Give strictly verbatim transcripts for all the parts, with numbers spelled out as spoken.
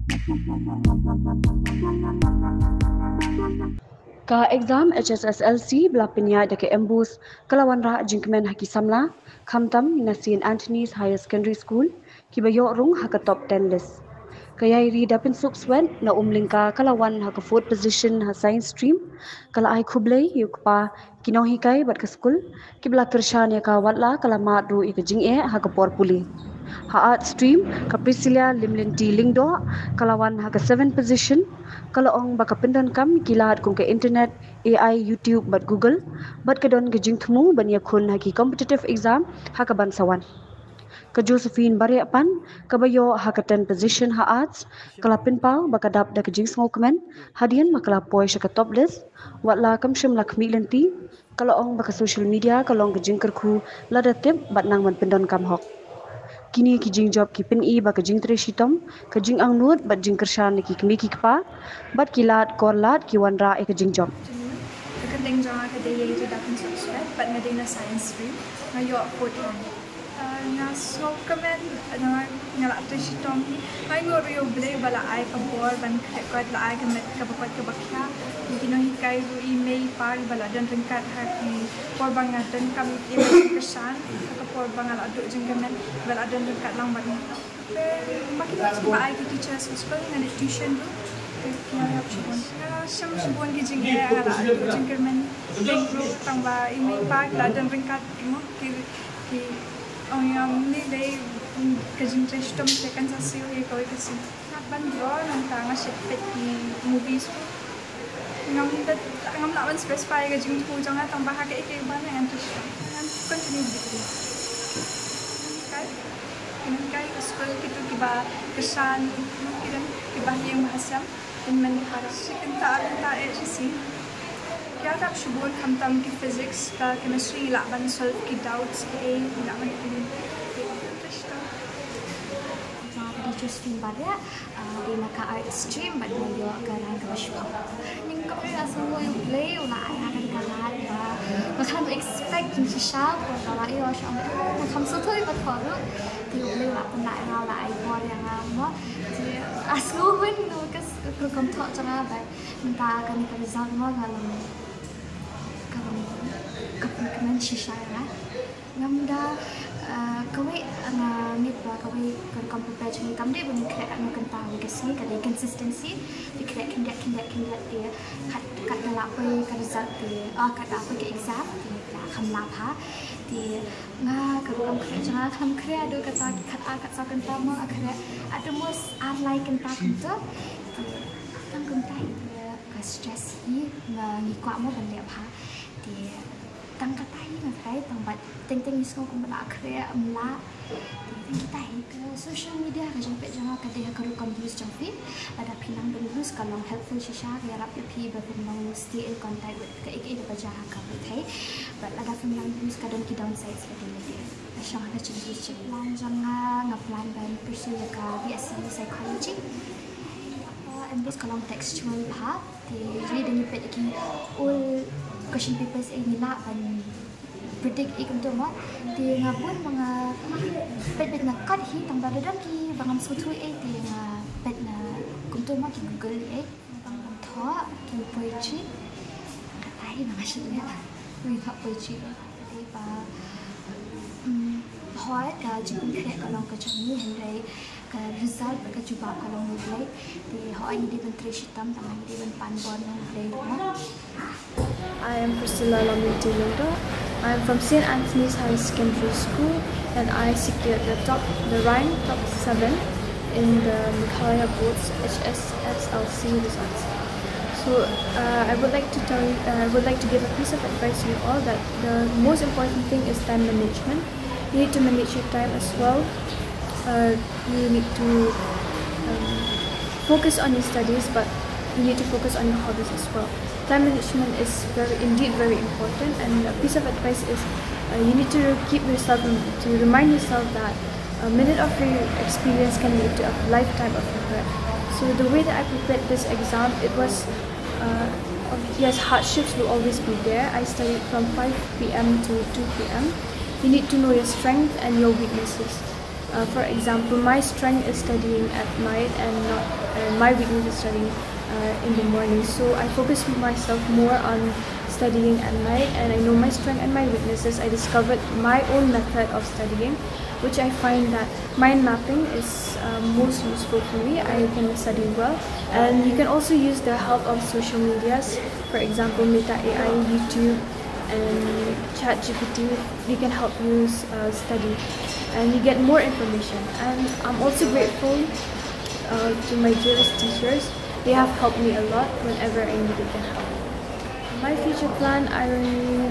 Ka exam H S S L C ba la pynïaid da ka MBOSE ka la wanrah jingkmen ha ki samla, khamtam na Saint Anthony's Higher Secondary School, kiba ïoh rung ha ka top ten list. Ka Ïairi da Pynsuk Swet na Umlyngka ka la wan ha ka fourth position ha Science Stream, ka la ai khublei ïa u kpa, ki nonghikai bad ka skul, kiba la kyrshan ïa ka, watla ka la mad ruh ïa ka jingeh ha ka por pule. Ha Arts Stream, ka Priscilla Limlynti Lyngdoh ka la wan ha ka seventh position, ka la ong ba ka pyndonkam ki lad kum ka internet, A I, YouTube bad Google, bad ka don ka jingthmu ban ïakhun ha ki competitive exam ha kaban sa wan. Ka Josephine Bariahpan, kaba ïoh ha ka tenth position ha Arts, ka la pynpaw ba ka dap da ka jingsngewkmen hadien ba ka la poi sha ka top list, watla kam shym la khmih lynti. Ka la ong ba ka social media ka long ka jingkyrkhu lada tip bad nang ban pyndonkam hok. Kine ki jingjop ki pyni ba ka jingtrei shitom, ka jingangnud bad jingkyrshan na ki kmie ki kpa bad ki lad kor lad ki wanrah ïa ka jingjop. Ka kyrteng jong nga ka dei Ïairi da Pynsuk Swet bad nga dei na Science Stream, nga ïoh fourth rank. Ah, nga sngewkmen, nga, nga la trei shitom hi. Nga ainguh ruh ïa U Blei ba la ai ka bor ban khreh kot, la ai ka met kaba kot kaba khiah. Ki nonghikai ruh, i mei i pa ba la don ryngkat ha ki por ba nga donkam ïa ka jingkyrshan, ha ka por ba nga la duh jingkyrmen, ba la don ryngkat lang bad nga. Ba ki, ba ai ki teachers ha skul, nga leit tuition ruh. Ki la ïarap shibun. Nga la shem shibun ki jingeh, nga la duh jingkyrmen. Tang ba i mei i pa ki la don ryngkat, mo, ki, ki, ong ïa, ym dei ka jingtrei shitom te kan sa siew ïa kawei ka sngi. Nga ban draw, nangta nga shu peit ki movies ruh. Ngam da, ngam lah ban specify ka jingthmu jong nga, tang ba ha kaei kaei ba ngan trei shitom. Ngan continue degree. Kai, kai ka skul, kito kiba kyrshan, kiba ha ïing ba ha sem. Pynmynta para shi kynta ar kynta eh shi sngi. Ki ïarap shibun, khamtam ki physics, ka chemistry, ngi lah ban solve ki doubts, ki ei, ngi lah ban pyn-, pyn-, pyn-, Nga dei Josephine Bariah, ah, dei na ka art stream bad nga ïoh ka rank kaba shiphew. Nyngkong ruh nga sngewnguh ïa U Blei, u la ai ha nga ka lad ba nga khlem expect jingshisha, por ba nga la ïoh, shu ong, oh, nga khlem sngewthuh ïa ka thoh ruh. Te U Blei u la pynlah ïa nga, u la ai bor ïa nga mo. Te nga sngewnguh ïa ka rukom thoh jong nga bad mynta kane ka result mo nga long, ka long ka pynkmen shisha ïa nga. Ngam da, eh, kawei, eh, nga ngeit ba kawei ka rukom prepare jong ngi kam dei ba ngin khreh katno kynta ha kawei ka sngi, ka dei consistency. Phi khreh khyndiat khyndiat khyndiat te kat, kat da lah poi ka result te, ah, kat da poi ka exam te la kham lah bha. Te nga ka rukom khreh jong nga khlem khreh haduh kata kat ar kat saw kynta mo, nga khreh at the most ar lai kynta kumto. Te tang kumta hi te ka stress hi, nga ngi kwah mo ban leh bha. Te tang kata hi nga khreh, tang ba teng teng ngi sngew kumba la khreh, ym lah. Te tang kata hi. Ka social media ka jingpeit jong nga ka dei ha ka rukom use jong phi. Lada phi nang ban use ka long helpful shisha, ka ïarap ïa phi ba phin long stay in contact with kaei kaei kaba jia ha ka pyrthei. But lada phim nang use ka don ki downsides lade lade. Ka shong ha ka jinguse jingplan jong nga, nga plan ban pursue ïa ka B S C psychology. Uh, and this ka long textual bha. Te ri da ngi peit ïa ki old question papers, eh, ngi lah ban predict ïa kumto mo. Te nga bun ba nga peit peit nga kot hi, tang ba da don kiba ngam sngewthuh ei, te nga peit na kumto mo, ki Google ei. Tang ban thoh ki poetry. Kata hi ba nga shu leh. Ngi thoh poetry ei. Te ba, mm, hooid ka jingpynkhreh ka long ka jong ngi, hynrei ka result bad ka jubab ka long na U Blei. Te hooid ngi dei ban trei shitom, tang ngi dei ban pan bor na U Blei ruh mo. I am Priscilla Lamlynti Lyngdoh. I am from Saint Anthony's Higher Secondary School, and I secured the top, the rank top seven in the Meghalaya Board's H S S L C results. So, uh, I would like to tell you, uh, I would like to give a piece of advice to you all that the most important thing is time management. You need to manage your time as well. Uh, you need to, um, focus on your studies, but you need to focus on your hobbies as well. Time management is very, indeed very important, and a piece of advice is, uh, you need to keep yourself, to remind yourself that a minute of your experience can lead to a lifetime of regret. So the way that I prepared this exam, it was, uh, yes, hardships will always be there. I studied from five P M to two P M. You need to know your strength and your weaknesses. Uh, for example, my strength is studying at night and not and my weakness is studying uh, in the morning. So I focus myself more on studying at night, and I know my strength and my weaknesses. I discovered my own method of studying, which I find that mind mapping is uh, most useful for me. I can study well, and you can also use the help of social medias. For example, Meta A I, YouTube, and ChatGPT. They can help you uh, study, and you get more information. And I'm also grateful uh, to my dearest teachers. They have helped me a lot whenever I needed their help. My future plan, I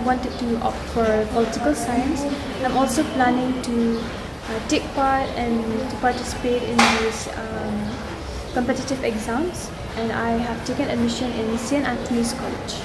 wanted to opt for political science. I'm also planning to uh, take part and to participate in these um, competitive exams, and I have taken admission in Saint Anthony's College.